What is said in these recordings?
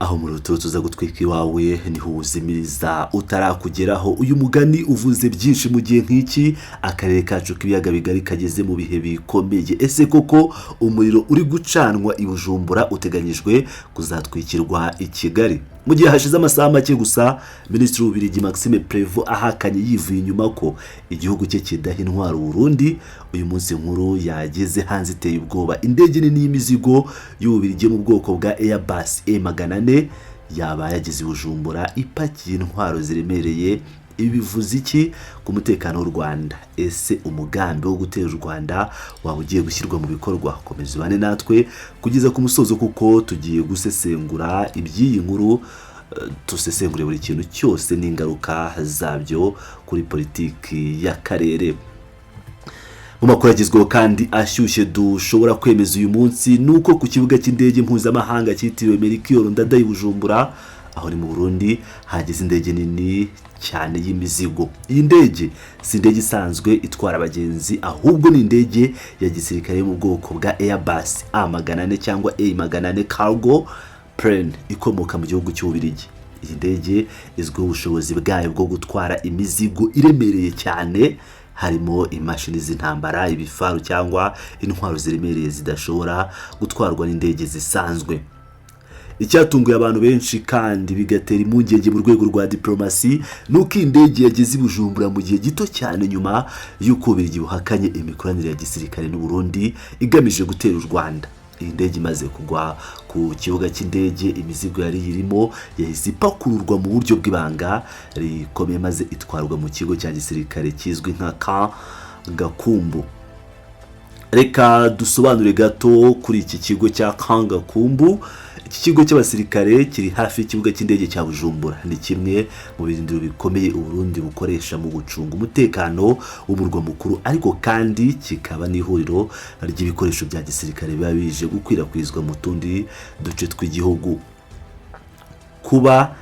Aho muri utu tuza gutwika iwawe niho uwuzimiriza utarakugeraho. Uyu mugani uvuze byinshi mu gihe nk'iki akarere kacu k'ibiyaga bigari kageze mu bihe bikomeye. Ese koko umuriro uri gucanwa i Bujumbura uteganyijwe kuzatwikirwa i Kigali? Mu gihe hashize amasaha make gusa Minisitiri w'Ububiligi Maxime Prevot ahakanye yivuye inyuma ko igihugu cye kidaha intwaro Burundi, uyu munsi inkuru yageze hanze iteye ubwoba. Indege nini y'imizigo y'Ububiligi yo mu bwoko bwa Airbus A 400 yaba yageze i Bujumbura ipakiye intwaro ziremereye. Ibi bivuze iki ku mutekano w'u Rwanda? Ese umugambi wo gutera u Rwanda waba ugiye gushyirwa mu bikorwa? Komeza ubane natwe kugeza ku musozo, kuko tugiye gusesengura iby'iyi nkuru, dusesengure buri kintu cyose n'ingaruka zabyo kuri politiki y'akarere. Mu makuru agezweho kandi ashyushye dushobora kwemeza uyu munsi ni uko ku kibuga cy'indege mpuzamahanga cyitiriwe Melchior Ndadaye i Bujumbura, aho ni mu Burundi, hageze indege nini cyane y'imizigo. Iyi ndege si indege isanzwe itwara abagenzi, ahubwo ni indege ya gisirikare yo mu bwoko bwa Airbus A 400 cyangwa A 400 cargo plane ikomoka mu gihugu cy'Ububiligi. Iyi ndege izwiho ubushobozi bwayo bwo gutwara imizigo iremereye cyane, harimo imashini z'intambara, ibifaru cyangwa intwaro ziremereye zidashobora gutwarwa n'indege zisanzwe. Icyatunguye abantu benshi kandi bigatera impungenge mu rwego rwa diplomasi ni uko iyi ndege yageze i Bujumbura mu gihe gito cyane nyuma y'uko Ububiligi buhakanye imikoranire ya gisirikare n'u Burundi igamije gutera u Rwanda. Iyi ndege imaze kugwa ku kibuga cy'indege, imizigo yari irimo yahise ipakururwa mu buryo bw'ibanga rikomeye maze itwarwa mu kigo cya gisirikare kizwi nka Camp Gakumbu. Reka dusobanure gato kuri iki kigo cya Camp Gakumbu. Iki kigo cy'abasirikare kiri hafi y'ikibuga cy'indege cya Bujumbura. Ni kimwe mu birindiro bikomeye Uburundi bukoresha mu gucunga umutekano w'umurwa mukuru, ariko kandi kikaba n'ihuriro ry'ibikoresho bya gisirikare biba bije gukwirakwizwa mu tundi duce tw'igihugu. Kuba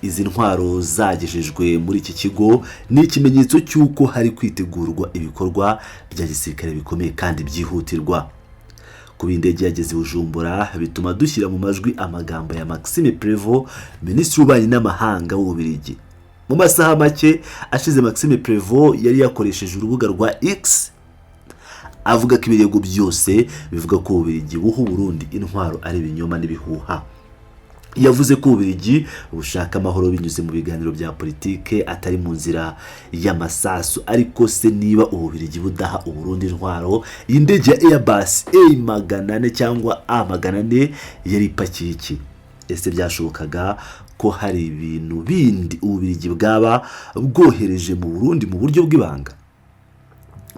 izi ntwaro zagejejwe muri iki kigo ni ikimenyetso cy'uko hari kwitegurwa ibikorwa bya gisirikare bikomeye kandi byihutirwa. Kuba indege yageze i Bujumbura bituma dushyira mu majwi amagambo ya Maxime Prevot, Minisitiri w'Ububanyi n'Amahanga w'Ububiligi. Mu masaha make ashize, Maxime Prevot yari yakoresheje urubuga rwa X avuga ko ibirego byose bivuga ko Ububiligi buha Uburundi intwaro ari ibinyoma n'ibihuha. Yavuze ko Ububiligi bushaka amahoro binyuze mu biganiro bya politike, atari mu nzira y'amasasu. Ariko se niba Ububiligi budaha Uburundi intwaro, iyi ndege ya Airbus A 400 cyangwa A 400 yari ipakiye iki? Ese byashobokaga ko hari ibintu bindi Ububiligi bwaba bwohereje mu Burundi mu buryo bw'ibanga?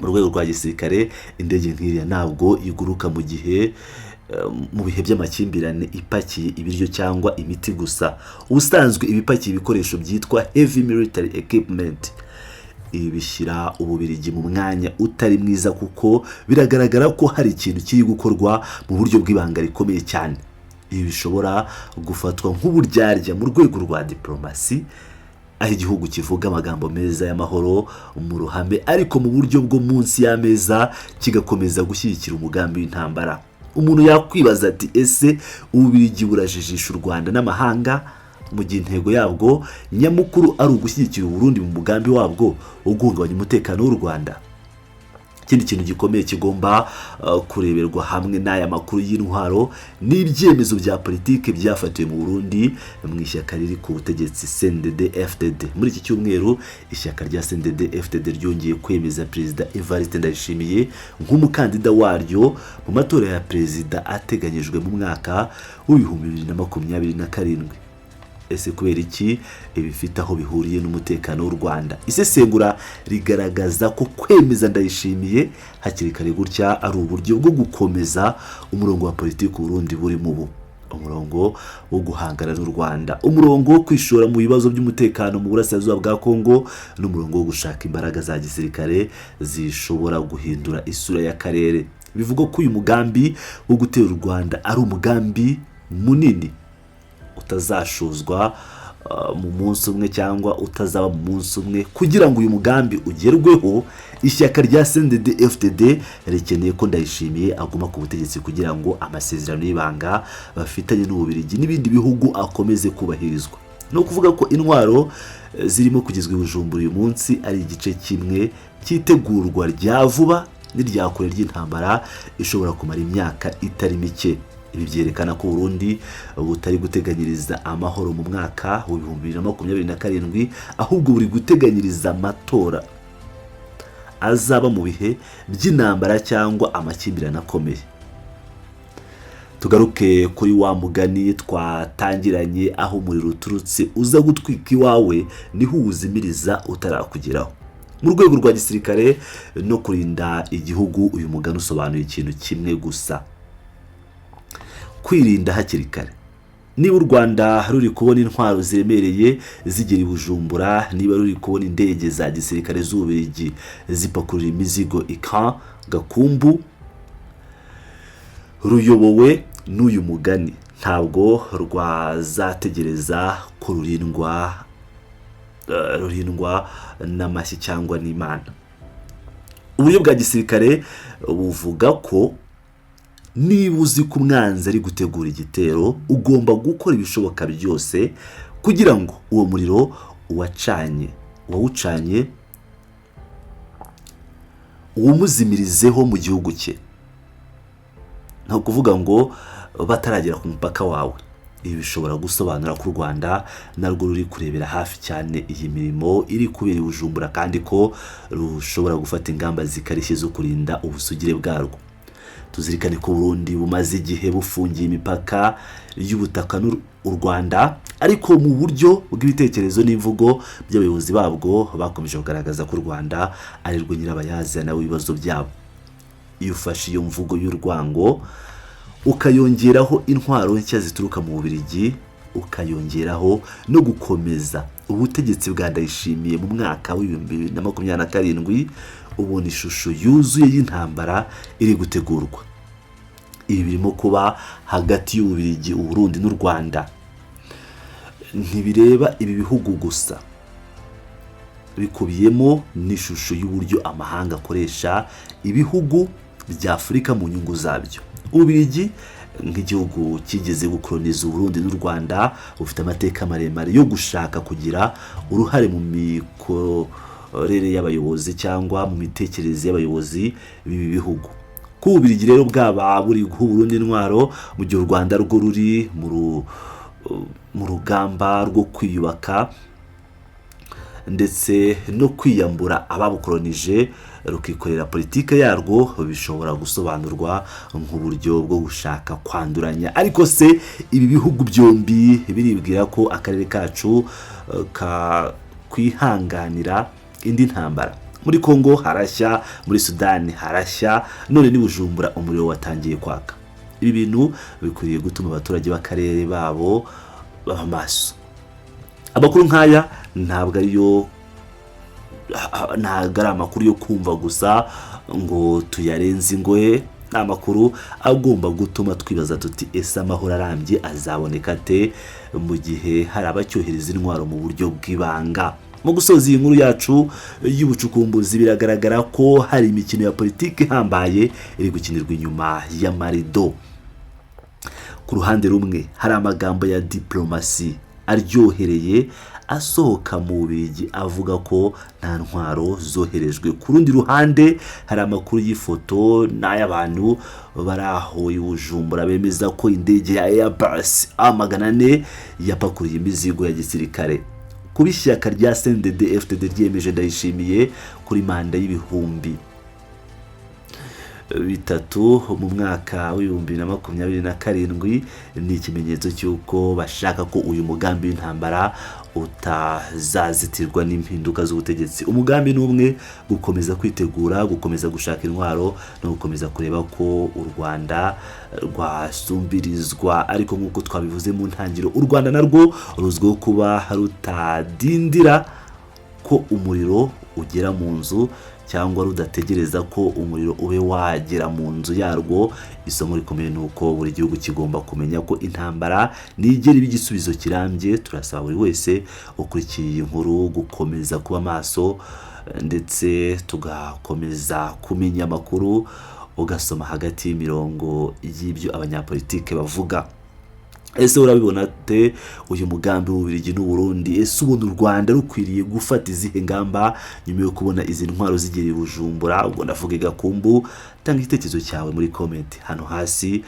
Mu rwego rwa gisirikare, indege nk'iriya ntabwo iguruka mu bihe by'amakimbirane ipakiye ibiryo cyangwa imiti gusa. Ubusanzwe iba ipakiye ibikoresho byitwa heavy military equipment. Ibi bishyira Ububiligi mu mwanya utari mwiza, kuko biragaragara ko hari ikintu kiri gukorwa mu buryo bw'ibanga rikomeye cyane. Ibi bishobora gufatwa nk'uburyarya mu rwego rwa diplomasi, aho igihugu kivuga amagambo meza y'amahoro mu ruhame, ariko mu buryo bwo munsi y'ameza kigakomeza gushyigikira umugambi w'intambara. Umuntu yakwibaza ati: "Ese Ububiligi burajijisha u Rwanda n'amahanga mu gihe intego yabwo nyamukuru ari ugushyigikira Uburundi mu mugambi wabwo wo guhungabanya umutekano w'u Rwanda?" Ikindi kintu gikomeye kigomba kureberwa hamwe n'aya makuru y'intwaro ni ibyemezo bya politiki byafatiwe mu Burundi mu ishyaka riri ku butegetsi, CNDD FDD. Muri iki cyumweru, ishyaka rya CNDD FDD ryongeye kwemeza Perezida Evariste Ndayishimiye nk'umukandida waryo mu matora ya perezida ateganyijwe mu mwaka w'2027. Ese kubera iki ibi bifite aho bihuriye n'umutekano w'u Rwanda? Isesengura rigaragaza ko kwemeza Ndayishimiye hakiri kare gutya ari uburyo bwo gukomeza umurongo wa politiki Burundi burimo ubu, umurongo wo guhangana n'u Rwanda, umurongo wo kwishora mu bibazo by'umutekano mu burasirazuba bwa Kongo, n'umurongo wo gushaka imbaraga za gisirikare zishobora guhindura isura y'akarere. Bivugwa ko uyu mugambi wo gutera u Rwanda ari umugambi munini utazashozwa. mu munsi umwe cyangwa utazaba mu munsi umwe. Kugira ngo uyu mugambi ugerweho, ishyaka rya CNDD FDD rikeneye ko Ndayishimiye aguma ku butegetsi kugira ngo amasezerano y'ibanga bafitanye n'Ububiligi n'ibindi bihugu akomeze kubahirizwa. Ni ukuvuga ko intwaro zirimo kugezwa i Bujumbura uyu munsi ari igice kimwe cy'itegurwa rya vuba n'irya kure ry'intambara ishobora kumara imyaka itari mike. Ibi byerekana ko Burundi butari guteganyiriza amahoro mu mwaka wa 2027, ahubwo buri guteganyiriza amatora azaba mu bihe by'intambara cyangwa amakimbirane akomeye. Tugaruke kuri wa mugani twatangiranye: aho umuriro uturutse uza gutwika iwawe, niho uwuzimiriza utarakugeraho. Mu rwego rwa gisirikare no kurinda igihugu, uyu mugani usobanuye ikintu kimwe gusa: kwirinda hakiri kare. Niba u Rwanda ruri kubona intwaro ziremereye zigera i Bujumbura, niba ruri kubona indege za gisirikare z'Ububiligi zipakurura imizigo i Camp Gakumbu, ruyobowe n'uyu mugani, ntabwo rwazategereza ko rurindwa n'amashyi cyangwa n'Imana. Uburyo bwa gisirikare buvuga ko niba uzi ko umwanzi ari gutegura igitero, ugomba gukora ibishoboka byose kugira ngo uwo muriro uwacanye uwawucanye uwumuzimirizeho mu gihugu cye, ni ukuvuga ngo bataragera ku mupaka wawe. Ibi bishobora gusobanura ko u Rwanda narwo ruri kurebera hafi cyane iyi mirimo iri kubera i Bujumbura, kandi ko rushobora gufata ingamba zikarishye zo kurinda ubusugire bwarwo. Tuzirikane ko Burundi bumaze igihe bufungiye imipaka y'ubutaka n'u Rwanda, ariko mu buryo bw'ibitekerezo n'imvugo by'abayobozi babwo bakomeje kugaragaza ko u Rwanda ari rwo nyirabayazana w'ibibazo byabo. Iyo ufashe iyo mvugo y'urwango, ukayongeraho intwaro nshya zituruka mu Bubiligi, ukayongeraho no gukomeza ubutegetsi bwa Ndayishimiye mu mwaka wa 2027, ubona ishusho yuzuye y'intambara iri gutegurwa. Ibi birimo kuba hagati y'Ububiligi, Uburundi n'u Rwanda ntibireba ibi bihugu gusa, bikubiyemo n'ishusho y'uburyo amahanga akoresha ibihugu bya Afurika mu nyungu zabyo. Ububiligi, nk'igihugu kigeze gukoloniza Uburundi n'u Rwanda, bufite amateka maremare yo gushaka kugira uruhare mu mikorere y'abayobozi cyangwa mu mitekerereze y'abayobozi b'ibi bihugu. Kuba Ububiligi rero bwaba buri guha Uburundi intwaro mu gihe u Rwanda rwo ruri mu rugamba rwo kwiyubaka ndetse no kwiyambura ababukolonije, rukikorera politike yarwo, bishobora gusobanurwa nk'uburyo bwo gushaka kwanduranya. Ariko se ibi bihugu byombi biribwira ko akarere kacu kakwihanganira indi ntambara? Muri Kongo harashya, muri Sudani harashya, none ni Bujumbura umuriro watangiye kwaka. Ibi bintu bikwiriye gutuma abaturage b'akarere babo baba maso. Amakuru nk'aya ntabwo ari amakuru yo kumva gusa ngo tuyarenze ingohe. Ni amakuru agomba gutuma twibaza tuti: ese amahoro arambye azaboneka ate mu gihe hari abacyohereza intwaro mu buryo bw'ibanga? Mu gusoza iyi nkuru yacu y'ubucukumbuzi, biragaragara ko hari imikino ya politiki ihambaye iri gukinirwa inyuma y'amarido. Ku ruhande rumwe, hari amagambo ya diplomasi aryohereye asohoka mu Bubiligi avuga ko nta ntwaro zoherejwe. Ku rundi ruhande, hari amakuru y'ifoto n'ay'abantu bari aho i Bujumbura bemeza ko indege ya Airbus A400 yapakuriye imizigo ya gisirikare. Kuba ishyaka rya CNDD FDD ryemeje Ndayishimiye kuri manda y'ibihumbi 3 mu mwaka wa 2027 ni ikimenyetso cy'uko bashaka ko uyu mugambi w'intambara utazazitirwa n'impinduka z'ubutegetsi. Umugambi ni umwe: gukomeza kwitegura, gukomeza gushaka intwaro no gukomeza kureba ko u Rwanda rwasumbirizwa. Ariko nk'uko twabivuze mu ntangiriro, u Rwanda narwo ruzwiho kuba rutadindira. ko umuriro ugera mu nzu cyangwa rudategereza ko umuriro ube wagera mu nzu yarwo. Isomo rikomeye ni uko buri gihugu kigomba kumenya ko intambara ntigera iba igisubizo kirambye. Turasaba buri wese ukurikiye iyi nkuru gukomeza kuba maso, ndetse tugakomeza kumenya amakuru, ugasoma hagati y'imirongo y'ibyo abanyapolitike bavuga. Ese urabibona te uyu mugambi w'Ububiligi n'Uburundi? Ese ubona u Rwanda rukwiriye gufata izihe ngamba nyuma yo kubona izi ntwaro zigera i Bujumbura? Ubwo ndavuga i Gakumbu. Tanga igitekerezo cyawe muri comment hano hasi,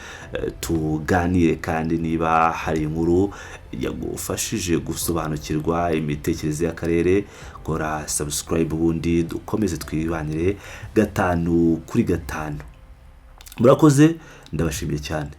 tuganire. Kandi niba hari inkuru yagufashije gusobanukirwa imitekerereze y'akarere, kora subscribe, ubundi dukomeze twibanire 5 kuri 5. Murakoze, ndabashimiye cyane.